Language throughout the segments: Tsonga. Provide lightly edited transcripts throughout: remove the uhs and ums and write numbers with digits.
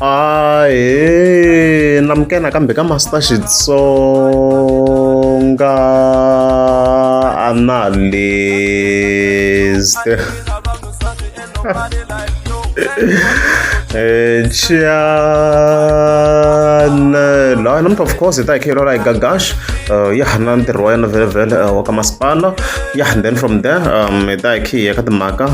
Ahee namukela nakambe ka Master Xitsonga Analyst. Channel namuntlha of course hi ta hi kha hi lwala hi Gagash ya na ntirho wa yena vhele vhele wa ka masipala ya and then from there hi ta hi kha hi ya ka timhaka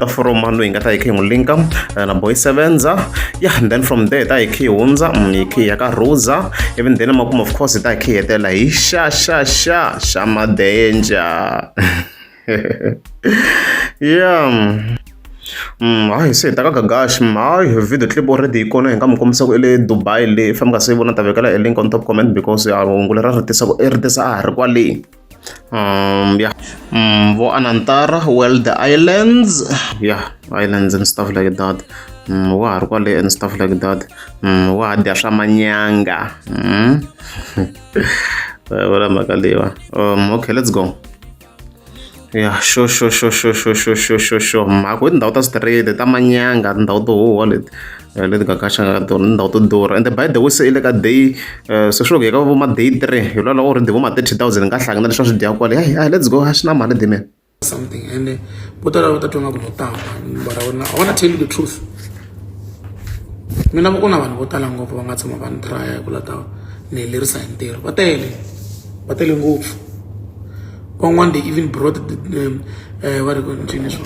ta foroma loyi hi nga ta hi kha hi n'wi linka na boy sevenza ya and then from there hi ta hi kha hi hundza hi kha hi ya ka rosa ivi then emakumu of course hi ta hi kha hi hetelela hi xa xa xa xa madenja yeah. Hayi se hi ta ka Gagash hayi video clip already yi kona hi nga mi kombisa ku i le Dubai le if mi nga se yi vona ta vekela e link on top comment because ya hungu leri ri tisa ku i ri tisa a ha ri kwale ya vo Anantara World Islands yeah islands and stuff like that wa ha ri kwale and stuff like that wa ha dya swa manyanga vula mhaka leyiwa okay let's go. Ya xo xo xo xo xo xo xo xo xo mhaka i tindhawu ta straight ta manyanga tindhawu to huhwa leti leti Gagash a nga ka tona tindhawu to durha ende by the way se i le ka day se swi loko hi ka vo ma day 3 hi lwala already vo ma 30,000 nga hlangana leswi a swi dya kwale hayi hayi let's go a swi na mali dime something and vo tala va ta twa nga ku no tamba but I wanna tell you the truth mina ku na vanhu vo tala ngopfu va nga tshama va ni traya ku la ta ni helerisa hi ntirho va tele va tele ngopfu Van'wana they even brought the, va ri ncini swo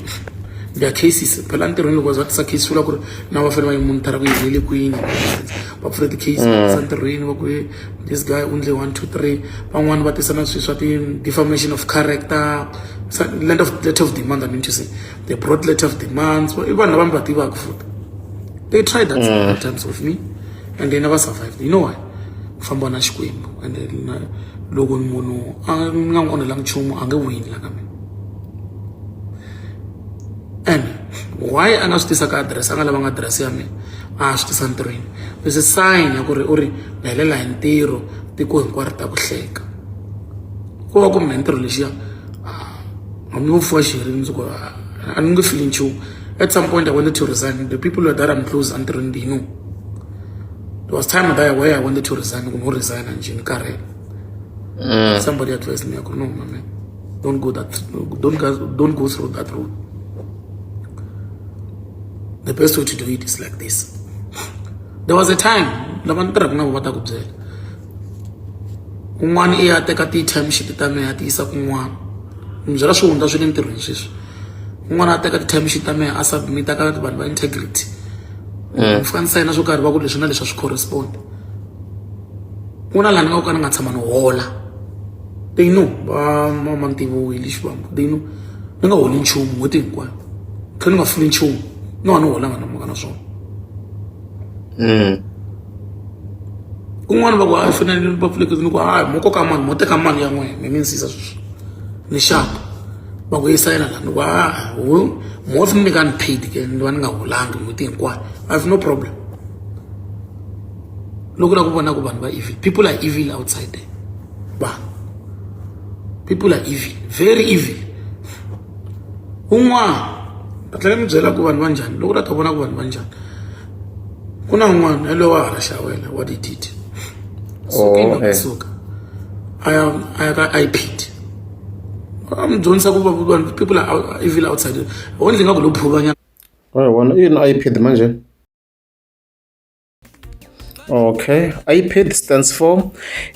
their cases phela ntirhweni loko va tisa case vula ku ri na va fanele va yi monitor ku yi helele kwini va pfule ti-case va tisa ntirhweni va ku this guy u ndle 1 2 3. Van'wani va tisa na swilo swa ti-defamation of character, letter of, letter of demand, I mean to say they brought letter of demands. I vanhu lava mi va tivaka futhi. They tried that several times with me and they never survived. You know why? Ku famba na Xikwembu and then loko munhu a nga n'wi onhelanga nchumu a nge wini la ka mina. And why a nga swi tisa ka address, a nga lavanga address ya mina, a swi tisa ntirhweni? There's a sign ya ku ri u ri ni helela hi ntirho, tiko hinkwaro ta ku hleka. Ku va ku mina ntirho lexiya hambi vo fuwa xiheri ndzi ku a ni nge fili nchumu. At some point I wanted to resign. The people that I'm close entirhweni, they know there was time that where I wanted to resign, ku no resign njhe ni karhele. Somebody advised me, no my man, don't go that don't go through that road. The best way to do it is like this. There was a time lava ni tirhaka na vo va ta ku byela un'wana i ya teka ti-time sheet ta mina a ti yisa kun'wana. Ni byela swihundla swi le ntirhweni sweswi. Un'wana a teka ti-time sheet ta mina a submit-a ka vanhu va integrity. Ni fika ni sayina swo karhi, va ku leswi na leswi a swi correspond. Ku na laha ni nga ku ka ni nga tshama ni hola. They know va Mantivo hi le Xivambu, they know ni nga holi nchumu n'hweti hinkwayo, tlhela ni nga fuli nchumu, no a ni holanga na mhaka na swona. Kun'wana va ku a fanele va pfulekile, ni ku hayi, mo koka mali, mo teka mali ya n'wina, mi mi siyisa sweswi ni xapa. Va ku yi sayina laha, ni ku a mo fi ni ka ni paid ke ni va ni nga holangi n'hweti hinkwayo, I have no problem. Loko la ku vona ku vanhu va evil, people are evil outside there. Vanhu, people are evil, very evil. Un'wana ta tlhela mi byela ku vanhu va njhani loko la ta vona ku vanhu va njhani. Ku na un'wana yaloye wa ha xawela what he did. Oh, eh. Suka a ya ka IPID, a mi dyondzisa ku vanhu, people are evil outside. Wondli nga ku lo phuvanyana. Oy, wona i yini IPID manje? Okay, IPID stands for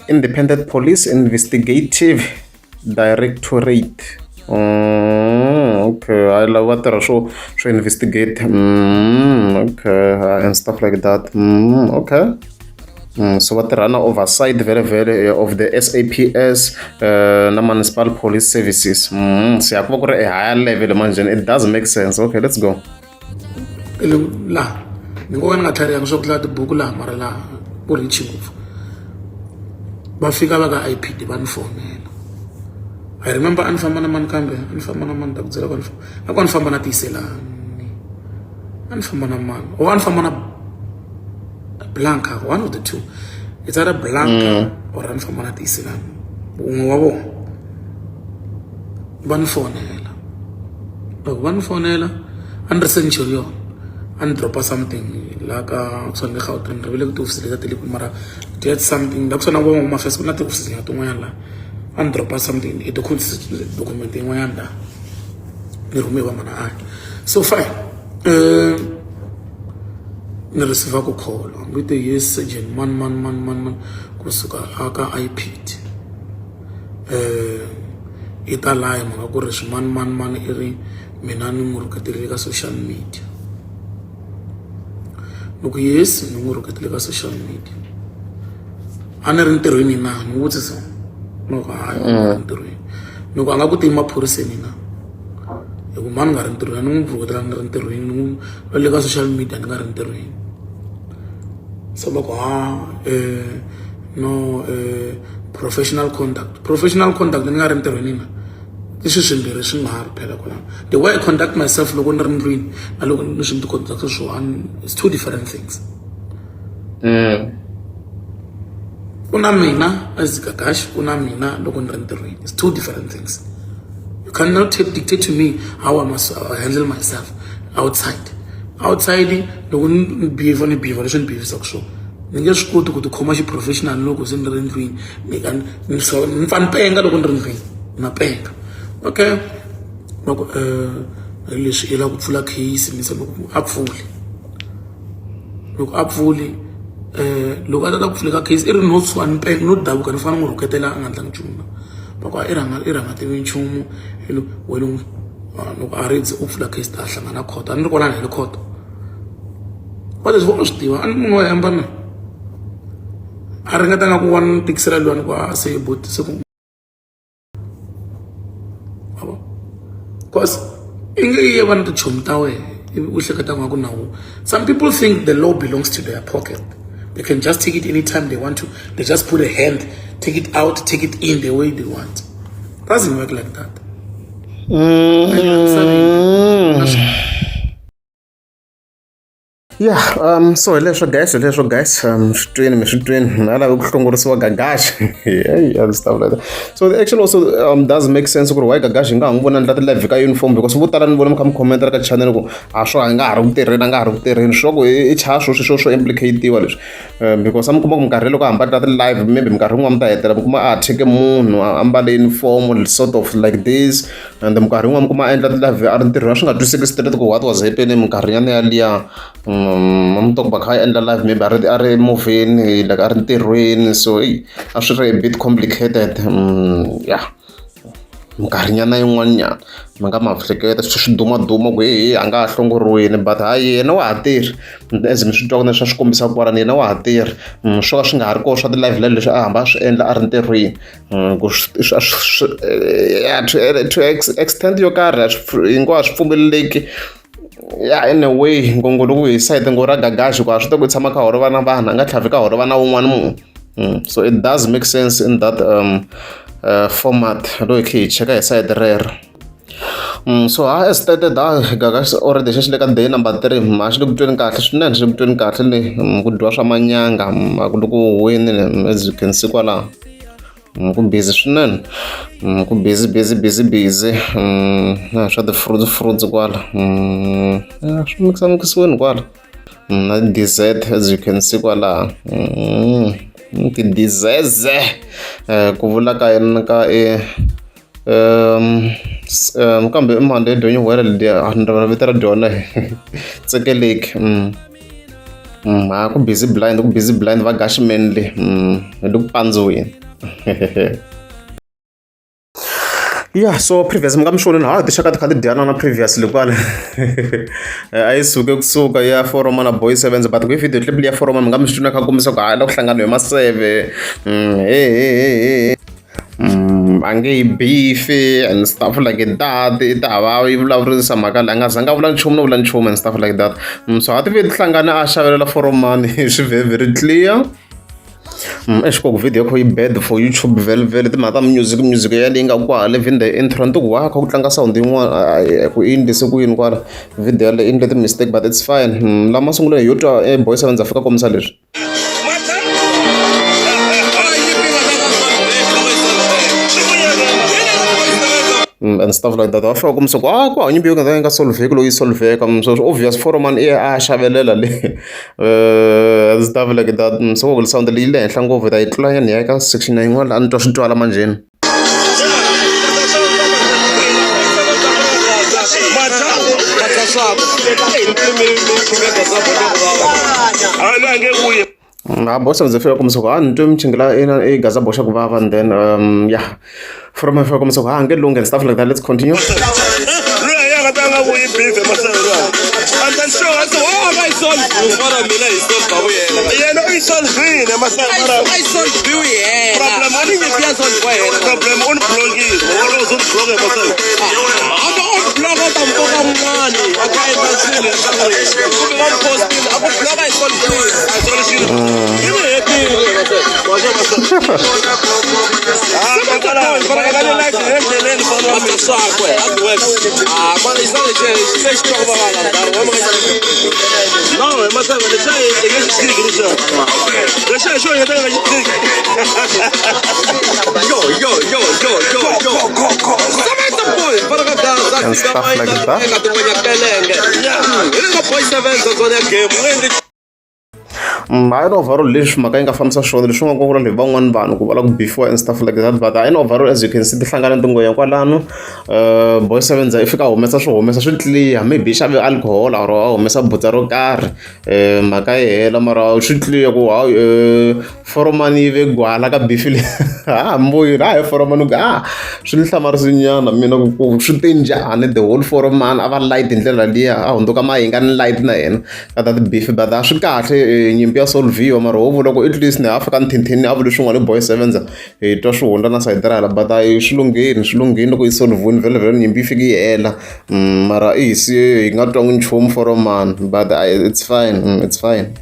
Independent Police Investigative Directorate. Okay, I love what tirha swo investigate. Okay, and stuff like that. Okay. So va tirha na oversight vele vele of the SAPS na municipal police services. So ya ku va ku ri a higher level manje. It does make sense. Okay, let's go. Laha ni ngo ka ni nga tlharihanga swa ku hlaya tibuku laha, mara laha ku rich ngopfu. Va fika va ka IPID va ni fonela. I remember a ni famba na mani, kambe a ni famba na mani, ta ku byela ku a ni famba a ku a ni famba na Tiyiselani, a ni famba na mani or a ni famba na Blanca, one of the two. It's either Blanca or a ni famba na Tiyiselani, un'we wa vona. Va ni fonela, loko va ni fonela a ni ri Centurion. A ni dropa something la ka kusuhani le Gauteng ri vele ku tihofisi leti ta le kwihi mara get something la kusuhani na vo Home Affairs ku na tihofisi nyana tin'wanyana la a ni dropa something i document yin'wanyana la ni rhume hi va mana a so fine ni receive ku call ni te yes surgeon man man man man man kusuka a ka IPT i ta laha hi mhaka ku ri swimanimani i ri mina ni n'wi rhuketerile ka social media ni ku yes ni n'wi rhuketele ka social media a ni ri ntirhweni na ni vutisa ni ku hayi a ni ri ntirhweni ni ku a nga ku tiyi maphoriseni na hi ku mhani nga ri ntirhweni a ni n'wi rhuketela ni ri ntirhweni ni n'wi le ka social media ni nga ri ntirhweni se va ku ha no professional conduct professional conduct ni nga ri ntirhweni na i swi swimbirhi swinharhu phela kwalano the way I conduct myself loko ni ri ndlwini na loko ni swi ni ti conduct swona it's two different things ku na mina as Gagash ku na mina loko ni ri ntirhweni it's two different things you cannot dictate to me how I must handle myself outside outside loko ni behave ni behave leswi ni behavisaka swona ni nge swi koti ku tikhoma xiprofessional loko se ni ri ndlwini ni ka ni so ni pfa ni penga loko ni ri ndlwini na penga okay loko leswi i lava ku pfula case ni se loko a pfuli loko a pfuli loko a ta ta ku pfuleka case i ri no tshuka ni penga no davuka ni fanele ni n'wi rhuketela a nga ndlangi nchumu na va ku i rhanga i rhanga tivi nchumu wena loko a ri u pfula case ta hlangana khoto a ni ri kwalani hi le khoto va leswi va swi tiva a ni munhu wo hemba na a ringeta nga ku wa ni tikisela lwani ku a se buti se ku cause i nge yi va na tichomi ta wena ivi u hleketa nga ku nawu some people think the law belongs to their pocket they can just take it anytime they want to they just put a hand take it out take it in the way they want doesn't work like that Yeah, so hi leswo guys, hi leswo guys, swi tweni mi swi tweni a lavi ku hlongorisiwa Gagash. Hey, and stuff like that. So the action also does make sense ku ri why Gagash hi nga ha n'wi vona ndla ti-live ka uniform because vo tala ni vona mi kha mi comment ka channel ku a swo a nga ha ri ku tirheni a nga ha ri ku tirheni swo ku i chava swo swo swo implicate-iwa leswi because a mi kuma ku minkarhi loko a hamba ta ti-live maybe minkarhi yin'wana mi ta hetelela mi kuma a thyeke munhu a ambale uniform sort of like this and minkarhi yin'wana mi kuma a endla ti-live a ri ntirhweni a swi nga twiseki straight ku what was happening minkarhinyana yaliya mi ta ku va kha a endla live maybe a ri a ri movheni like a ri ntirhweni so eyi a swi ri a bit complicated ya minkarhinyana yin'wanyana mi nga ma hleketa swi swi dumaduma ku hehe a nga ha hlongoriwini but hayi yena wa ha tirhi as mi swi twaka na swa swi kombisaka kwalano yena wa ha tirhi swo ka swi nga ha ri kona swa ti-live live leswi a hamba a swi endla a ri ntirhweni ku ya to extent yo karhi hinkwaswo swi pfumeleleki ya in a way ngongo loko hi sayiti ngo ra gagaxi ku a swi ta ku tshama kha horova na vanhu a nga tlhavi ka horova na wun'wana munhu so it does make sense in that format loko hi kha hi cheka hi sayiti rero so ha as stated ha gagaxi already xi le ka day number 3 a xi le ku tweni kahle swinene xi le ku tweni kahle le ku dyiwa swa manyanga a ku le ku huweni as you can see kwalaho ku busy swinene ku busy busy busy busy na swa ti-fruits fruits kwala swi mikisa mikisiweni kwala na dessert as you can see kwalaha tidizeze ku vula ka yena ka e kambe i mhani leyi dya lediya ni rivala vito ra dyona tsekeleki ha ku busy blind ku busy blind va gashi manly hi le ku pandziweni ya so previous mi nga mi swonini ha tinxaka ti kha ti dyana na previous lekwale a yi suke kusuka ya foroma na boy sevens but ku yi video clip leya foroma mi nga mi swi twina kha kombisa ku hayi la ku hlangana hi maseve he he he he a nge yi beef-i and stuff like that i ta va yi vulavurisa mhaka leyi a nga zanga a vula nchumu no vula nchumu and stuff like that so a ti ve ti hlangana a xavelela foromani swi very very clear Exi ku video kho yi bad for YouTube vhele vhele timhaka ta music music yaleyi nga kwale even the intro ni ku wa kha ku tlanga sound yin'wana ku yi endlise ku yini kwala video yaleyo yi endle ti-mistake but it's fine la masungulweni yo twa e boy seven ndza fika kombisa leswi. And stuff like that. Va fika kombisa ku a ku hanyi mbilu yi nga solveki loko yi solveka. So obvious Forman i ya a xavelela le and stuff like that. So ku sound leyi le henhla ngopfu ta yi tlula nyana ya ka section yin'wana a ni twa swi twala manjheni. A boxa ndzi fika kombisa ku a ni twe michingela i gaza boxa ku vava and then yeah from fika kombisa ku a nge lunghi and stuff like that. Let's continue. And stuff like that. I know overall leswi mhaka yi nga fambisa swona leswi nga ku vula hi van'wani vanhu ku va la ku beefiwa and stuff like that, but I know overall as you can see tihlangana tingoya kwalano. Boy Seven i fika a humesa swo humesa swi clear, maybe xave alcohol or a humesa butsa ro karhi, mhaka yi hela, mara swi clear ku hayi Forman yi ve gwala ka beef leyi. Ha mbuyini a hi Forman ku a swi ni hlamarisinyana mina ku swi te njhani the whole Forman a va light hi ndlela liya a hundzuka mahinga ni light na yena ka ta ti-beef, but a swi kahle nyimpi ya solviwa, mara ho vula ku at least ni ha fika ni thinthini a vule swin'wana Boy Seven hi twa swi hundza na sayiti ra hala, but a swi lungheni swi lungheni loko yi solviwini vhele vhele nyimpi yi fike yi hela, mara i hi siye hi nga twangi nchumu Forman, but it's fine, it's fine.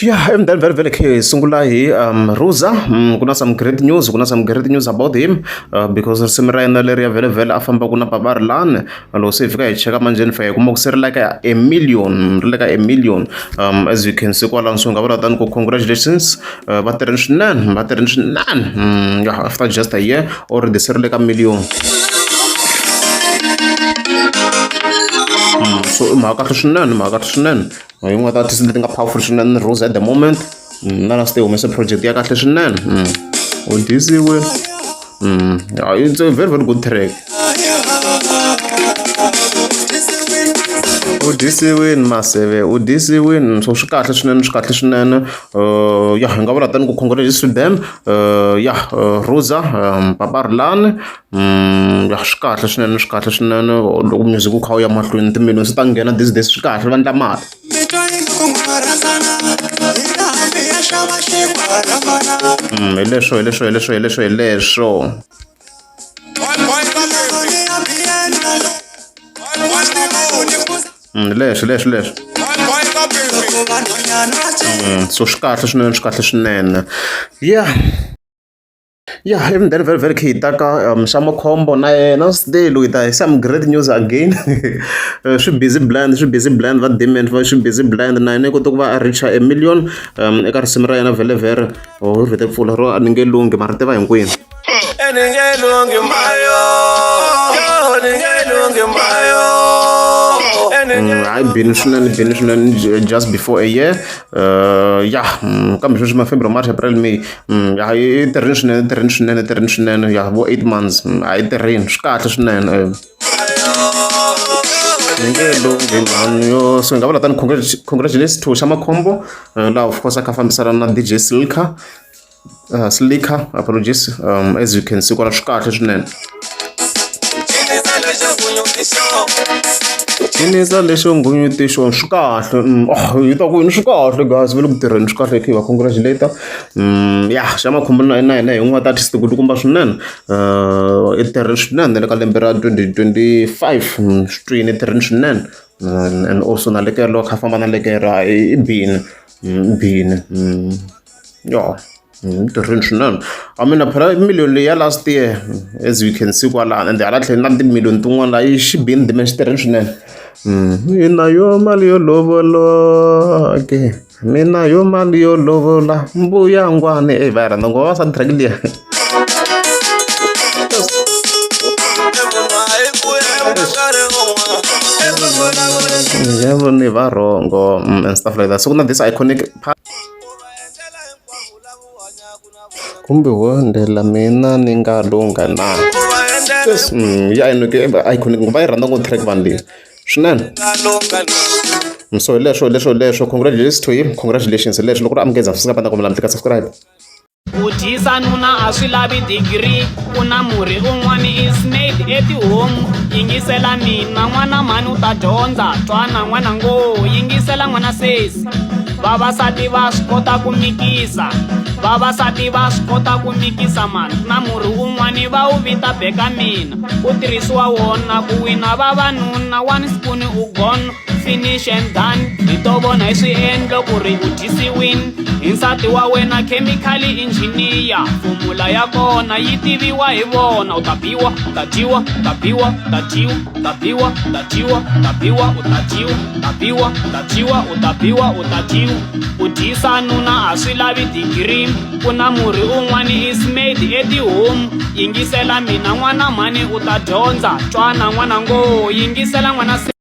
Yeah, and then very very key sungula hi Ruza. Kuna some great news, kuna some great news about him, because risimu ra yena leriya vhele vhele a famba ku na Baba Rilani loko se hi fika hi cheka manjheni fa hi kuma ku se ri like a million, ri le ka a million, as you can see kwalano. So nga vula tani ku congratulations, va tirheni swinene, va tirheni swinene. Yeah, after just a year already se ri le ka million. So i mhaka kahle swinene, mhaka kahle swinene. Yin'wana ta artist leti nga powerful swinene Rose at the moment, na last humese project ya kahle swinene. U dyisiwe. Yeah, it's a very very good track. U dyisiwini maseve, u dyisiwini. So swi kahle swinene, swi kahle swinene. Yeah, hi nga vula tani ku congratulations to them. Yeah, Rosa, Papa Rilani. Yeah, swi kahle swinene, swi kahle swinene. Loko music wu kha wu ya mahlweni timiliyoni swi ta nghena these days, swi kahle va endla mali. Hi leswo, hi leswo, hi leswo, hi leswo, hi leswo. Leswo, leswo, leswo. So swi kahle swinene, swi kahle swinene. Yeah. Yeah, even then very very key taka Shamakhombo na yena still with some great news again. Swi busy blind, swi busy blind va demand va swi busy blind na yena i kote ku va a reach a million eka risimu ra yena vhele vhele. Oh, vhete pfula ro a ni nge lunghi mara tiva hinkwenu. Ni nge lunghi mayo, ni nge lunghi mayo. Hayi bini swinene, bini swinene just before a year. Yeah, kambe sweswi ma February, March, April, May. Yeah, i tirhini swinene, tirhini swinene, tirhini swinene. Yeah, vo 8 months. A yi tirhini, swi kahle swinene. Ni nge lunghi mhani yo. So hi nga vula tani congratulations to Shamakhombo, laha of course a kha fambisana na DJ Silka. Slika, apologies. As you can see kwala swi kahle swinene. Cinisa lexo ngunyutixo swi kahle. Oh, hi ta ku yini swi kahle guys, va le ku tirheni swi kahle hi va congratulate. Yeah, Shamakhombo na yena hi yin'wana ta artist kulukumba swinene. I tirheni swinene le ka lembe ra 2025, swi twini i tirheni swinene. And also na lekere loko kha famba na lekere i bini, bini. Yeah. Tirheni swinene. I mean phela million leyi ya last year as you can see kwalano, and hala tlhelo na timiliyoni tin'wana la yi xi bini demand xi tirheni swinene. Mina yo mali yo lovola ke, mina yo mali yo lovola mbuya ngwani. Ey va yi rhandza ngopfu vavasati track liya. Ni va rhongo and stuff like that. So ku na this iconic part kumbe wo ndlela mina ni nga lungha na. Yes, ya iconic va yi rhandza ngopfu track vanhu leyi swinene. So hi leswo leswo leswo, congratulations to him, congratulations. Leswo loko ri amukeza swi nga panda kombela mi tlika subscribe. Ku dyisa nuna a swi lavi degree, ku na murhi un'wani is made etihomu. Yingisela mina n'wana mhani, u ta dyondza. Twana n'wana ngo, yingisela n'wana sesi. Vavasati va swi kota ku mikisa, vavasati va swi kota ku mikisa mani. Na murhi un'wani va wu vita beka mina, ku tirhisiwa wona ku wina vavanuna. One spoon u gone, finish and done. Hi to vona hi swiendlo ku ri u dyisiwini hi nsati wa wena. Chemical engineer, fomula ya kona yi tiviwa hi vona. U ta biwa, u ta dyiwa, u ta biwa, u ta dyiwa, u ta biwa, u ta dyiwa, u ta biwa, u ta dyiwa, u ta biwa, u ta dyiwa, u ta biwa, u ta dyiwa. Ku dyisa nuna a swi lavi degree, ku na murhi un'wani is made etihomu. Yingisela mina n'wana mhani, u ta dyondza. Twana n'wana ngo, yingisela n'wana.